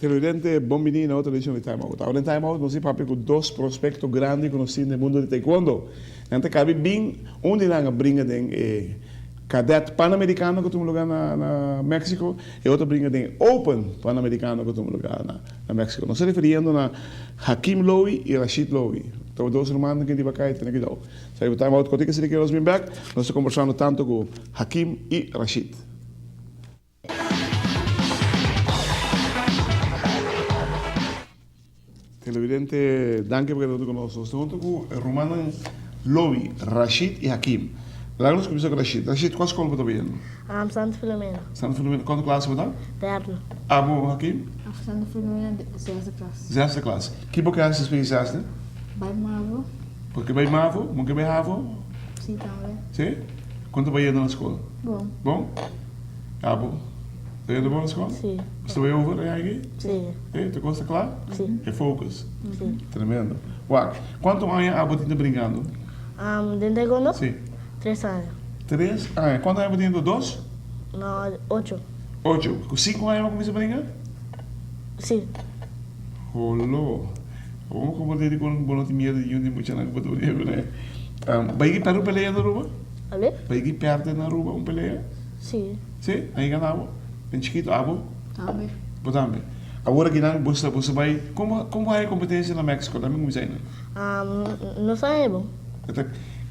Televidente, bon bini na otro edicion di Time Out. Awe den Time Out nos tin papia cu dos prospecto grandi cu nos tin den mundo di taekwondo. Nan ta cabi bin, un di nan a bringa den e Cadet Panamericano cu tuma lugar na na Mexico, e otro a bringa den e Open Panamericano cu tuma lugar na na Mexico. Nos ta refiriendo na Hakim Lowy y Rashid Lowy. Ta dos rumannan cu riba cay tene cuidao. Sa riba Time Out cu tin cu nos bin bek, nos ta conversando tanto cu Hakim y Rashid. Televidente, danki pa keda huntu ku nos. Nos ta huntu ku e rumannan Lowy, Rashid i Hakim. Laga nos kuminsá ku Rashid. Rashid, kua skol bo ta bayendo? Santa Filomena. Santa Filomena. Kuantu klas bo ta? Derde. Abo, Hakim? Santa Filomena, zesde klas. Zesde klas. Ki bo ke hasi despues di zesde? Bai mavo. Bo ke bai mavo? Bo ke bai havo? Si, tambe. Si? Kon ta bayendo na skol? Bon. Bon? Abo, ta yendo bon na skol? Si. Bo sta bay over e aña? Si. E, tur kos ta kla? Si. E focus? Si. Tremendo. Wak, kuantu aña abo tin ta brinkando? Den taekwondo? Si. Tres aña. Tres aña. Kuantu aña bo tin anto? Dos? No, ocho. Ocho. Ku sinku aña bo kuminsa brinka? Si. Holo. Bo komporta di kon bo no tin miedu di yun di muchanan ku bo ta brinka kuné. Bay ki pèrdè un pelea na Aruba? Ale? Bay ki pèrdè na Aruba un pelea? Si. Si? Nan gana bo? Den chikitu abo? Tambe. Bo tambe. Awor aki nan bo sa bo sa bai komo komo bo haya kompetensia na Mexico? Tambe kuminsá einan. No sa e bo.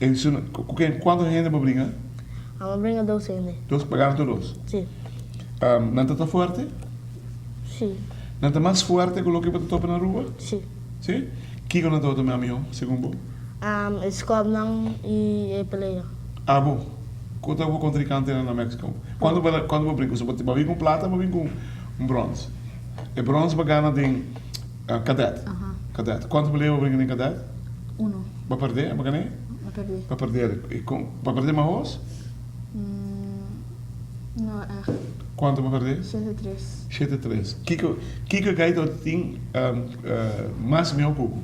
E su ku ken kuantu hende bo bringa? Bo bringa dos hende. Dos bo gana tur dos? Si. Nan ta ta fuerte? Si. Nan ta mas fuerte ku loke bo ta topa na Aruba? Si. Si? Kiko nan ta otro mihó segun bo? E skòpnan i e pelea. Abo, ku ta bo kontrinkantenan na Mexico? Kuantu bo kuantu bo brinka? Bo bin ku plata o bo bin ku un brons? E brons bo gana den kadet. Kadet. Kuantu pelea bo brinka den kadet? Uno. Bo pèrdè? Bo gané? Bo pèrdè. Bo pèrdè. I kon bo pèrdè mahos? No ègt. Kuantu bo pèrdè? Shete tres. Shete tres. Kiko kiko e gaita tin mas mihó ku bo?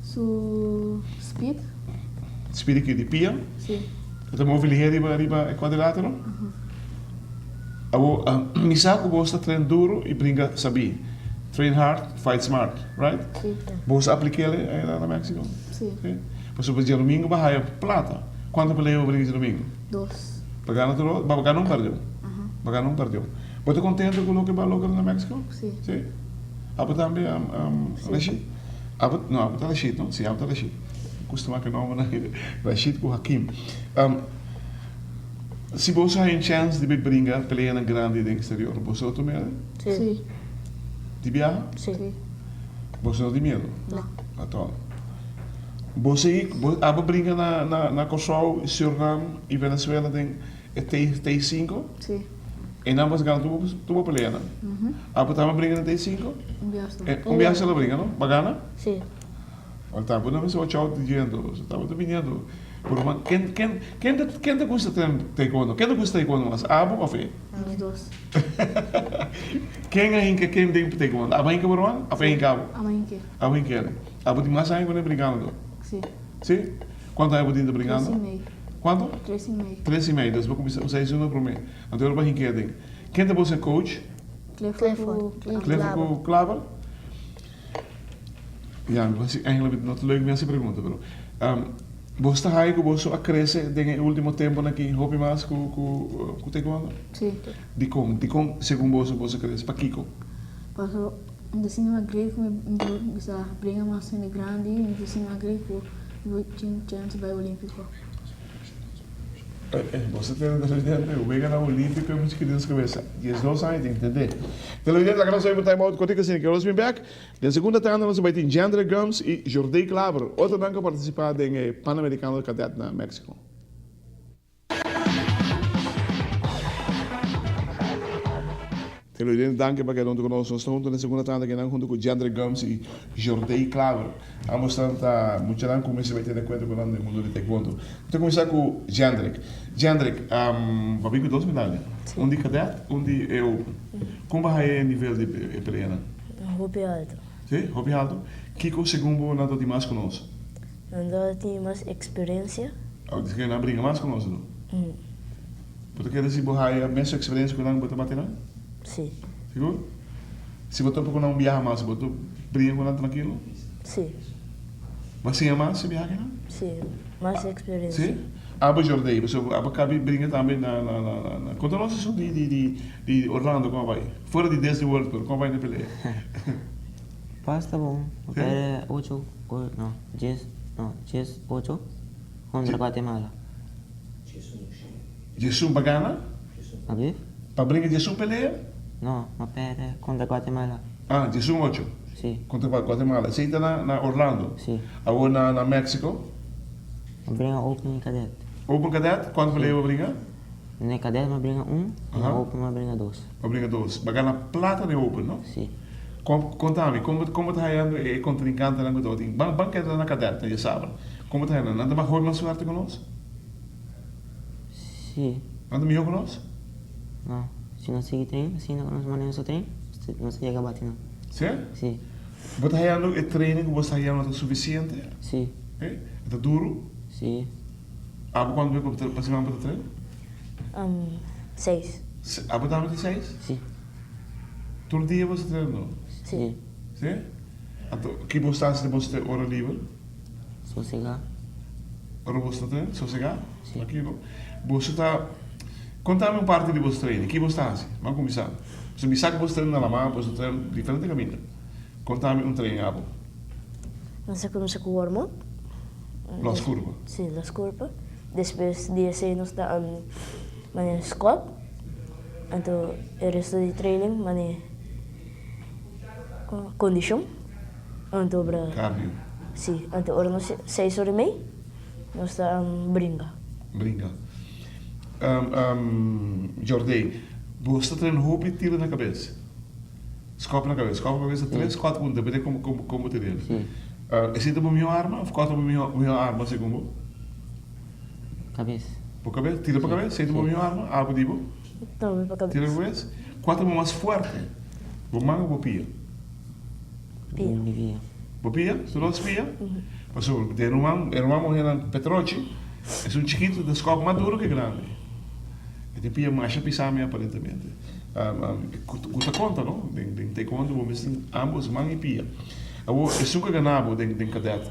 Su speed. Speed di ki? Di pia? Si. E ta move lihe riba riba e kuadrilátero? Awor, mi sa ku bos ta train duru i bringa sabí. Train hard, fight smart, right? Si. Bos a aplik'el ayá na Mexico? Si. Si? Pasobra djadumingu bo haya plata. Kuantu pelea bo bringa djadumingu? Dos. Bo gana tur dos? Bo gana un perdió? Bo gana un perdió. Bo ta kontento ku loke bo a logra na Mexico? Si. Si? Abo tambe, Rashid? Abo, no, abo ta Rashid, no? Si, abo ta Rashid. Kustuma ku e nombernan ei, Rashid ku Hakim. Si boso haña un chèns di bai bringa peleanan grandi den eksterior, boso lo tuma el? Si. Di biaha? Si. Boso no tin miedu? No. Atòl. Boso ei, abo bringa na na na Kòrsou, Surinam i Venezuela den e T T5? Si. Einan boso gana tur tur bo peleanan? Abo tambe bringa den T5? Un biaha. Un biaha so lo bringa, no? Bo gana? Si. Ora ta bo na mester watch out di djento, so tabata biniendo. Pero man, ken, ken, ken ta, ken ta gusta tren taekwondo? Ken ta gusta taekwondo mas, abo of e? Nos dos. Ken a hinka ken den taekwondo? Abo a hinka bo ruman of e hinka abo? Abo a hinka. Abo a hinka el. Abo tin mas aña ku nan brinkando to? Si. Si? Kuantu aña bo tin ta brinkando? Tres i mei. Kuantu? Tres i mei. Tres i mei, dus bo kuminsa usá esun na promé. Anto ora bo a hinka e den. Ken ta bo ser coach? Clifford ku Klaver. Clifford ku Klaver? Ya, mi hasi eigenlijk no ta leuk mi hasi pregunta, pero bos ta haya ku boso a krese den e ultimo temponan aki hopi mas ku ku ku taekwondo? Si. Dikon? Dikon segun boso boso a krese? Pakiko? Paso mi ta sinti mas great ku mi por bisa bringa mas hende grandi, mi ta sinti mas great ku mi por tin chance bai olimpiko. Boso ta tende televidente? Wega na Olímpico e mucha ki den su cabeza. Diesdos aña tin tende. Televidente, laga nos oye un time out cortico asina ke nos bin bek. Den segunda tanda nos a bai tin Jandre Gumbs y Jordey Klaver, otronan ku a participa den e Panamericano Cadet na Mexico. Televidente, danki pa keda huntu ku nos. Nos ta huntu den segunda tanda akinan huntu ku Jandre Gumbs y Jordey Klaver. Ambos nan ta muchanan ku mester bai tene kuenta ku nan den mundu di taekwondo. Mi ta kuminsá ku Jandrick. Jandrick, bo a bin ku dos medalha. Un di kadet, un di e open. Kon bo a haña e nivel di e peleanan? Hopi alto. Si? Hopi alto? Kiko segun bo nan ta tin mas ku nos? Nan ta tin mas eksperensia. Awo di ke nan bringa mas ku nos anto? Bo ta kere si bo haya mesun eksperensia ku nan bo ta bati nan? Si. Sigur? Si bo topa ku nan un biaha mas, bo ta bringa ku nan trankilo? Si. Bo a siña mas e biaha akinan? Si, mas eksperensia. Si? Abo Jordey, pasobra abo kabi bringa tambe na na na na konta nos esun di di di di Orlando kon a bai? Fuera di Disney World pero kon a bai na pelea? Pas ta bon, bo perde ocho no dies no dies ocho kontra Guatemala. Diesun pa gana? Abif? Pa bringa diesun pelea? No, ma perde kontra Guatemala. Ah, diesun ocho? Si. Kontra Guatemala. Esei ta na na Orlando? Si. Awor na na Mexico? Ma bringa Open Cadet. Open Cadet? Kuantu pelea bo bringa? Na Cadet ma bringa un, na Open ma bringa dos. Ma bringa dos. Bo gana plata den Open, no? Si. Konta mi, kon kon bo ta hayando e kontrinkantenan ku tabatin? Ban ban keda na Cadet, na djasabra. Kon bo ta hayando nan? Nan ta mas hopi mas fuerte ku nos? Si. Nan ta mihó ku nos? No. Si nos sigui train, asina ku nos manera nos ta train, nos ta yega bati nan. Si? Si. Bo ta hayando e training ku bo sta hayando ta sufisiente? Si. E ta duru? Si. Abo kuantu bes bo pa siman bo ta train? Seis. Abo tambe ta seis? Si. Tur dia bo sta train no? Si. Si? Anto ki bo sta hasi den bo ora liber? Sosegá. Ora bo sta train, sosegá? Si. Trankilo. Bo ta konta mi un parti di bo training. Ki bo sta hasi? Ban kuminsá. Pasobra mi sa ku bo sta train na lamá, bo sta train diferente kaminda. Konta mi un training abo. Nos a kuminsá ku warm up. Los kurpa. Si, los kurpa. Despues di esei nos ta manera squat. Anto e resto di training manera kondishon. Anto bra. Cardio. Si, anto ora nos seis ora y mei nos ta bringa. Bringa. Jordey, bo sta train hopi tira na cabes? Skop na cabes. Skop na cabes ta tres, cuatro punto, depende como como bo ta dele. Si. Esey ta bo miho arma of cua ta bo miho miho arma segun bo? Cabes. Bo cabes? Tira pa cabes? Esey ta bo miho arma? Abo di bo? Tambe pa cabes. Tira pa cabes? Cua ta bo mas fuerte? Bo man of bo pia? Pia. Bo pia? Su dos pia? Pasobra den ruman, e ruman muhernan Petrochi, esun chikitu ta skòp mas duru ke grandi. E tin pia masha pisá mi aparentemente. Ku ta konta no, den den taekwondo bo mester tin ambos man i pia. Awor esun ku a gana bo den den kadet,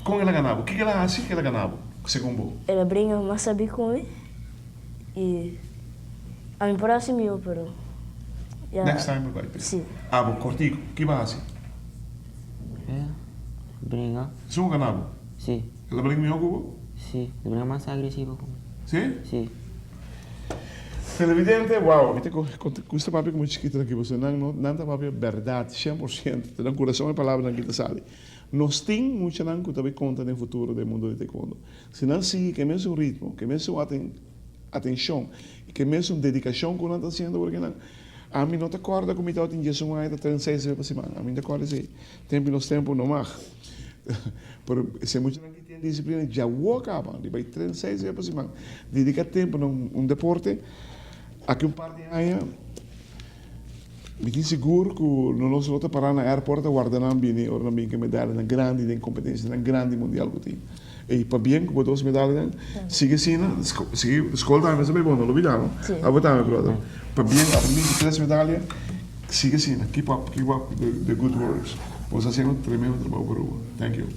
kon el a gana bo? Kiko el a hasi ku el a gana bo, segun bo? El a bringa mas sabí ku mi i ami por hasi mihó pero ya. Next time bo bai pe. Si. Abo kòrtiku, ki bo a hasi? E bringa. Esun ku gana bo? Si. El a bringa mihó ku bo? Si, el a bringa mas agresivo ku mi. Si? Si. Televidente, wow, mi ta gusta papia ku mi chikitonan aki pasobra nan no, nan ta papia bèrdat 100%, ta nan kurason e palabranan ki ta sali. Nos tin muchanan ku ta bai konta den futuro den mundo di taekwondo. Si nan sigui ku e mesun ritmo, ku e mesun atenshon i ku e mesun dedikashon ku nan ta hasiendo por akinan, ami no ta kòrda ku mi tabatin 11 aña ta train seis bes pa siman, ami no ta kòrda esei. Tempu i nos tempu no mag. Pero si e muchanan ki tin disiplina djawo kaba di bai tren seis bes pa siman, dedica tempu na un deporte, aki un par di aña mi tin sigur ku nos lo ta para na airport ta warda nan bini ora nan bini ku e medalianan grandi den kompetensianan grandi mundial ku tin. Ey pabien ku bo dos medalianan, sigui asina, sigui skol tambe mester bai bon, no lo bida no. Abo tambe brother. Pabien abo bin ku tres medalia, sigui asina, keep up, keep up the good works. Bo ta hasiendo tremendo trabou pa Aruba. Thank you.